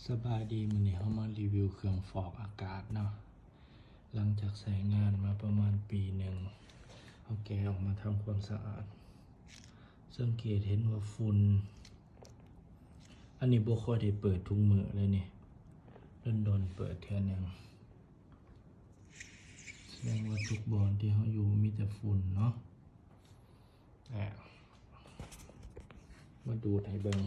ສະບາຍດີ, ມື້ນີ້ເຮົາມາຣີວິວເຄື່ອງຟອກອາກາດເນາະ. ຫຼັງຈາກໃຊ້ງານມາປະມານປີໜຶ່ງ, ເຮົາແກະອອກມາທຳຄວາມສະອາດ. ສັງເກດເຫັນວ່າຝຸ່ນ, ອັນນີ້ບໍ່ຄ່ອຍໄດ້ເປີດທຸກມື້ເລີຍນີ້, ດົນໆເປີດເທື່ອໜຶ່ງ. ສະແດງວ່າທຸກບ່ອນທີ່ເຮົາຢູ່ມີແຕ່ຝຸ່ນເນາະ. ອາ ມາດູດໃຫ້ເບິ່ງ.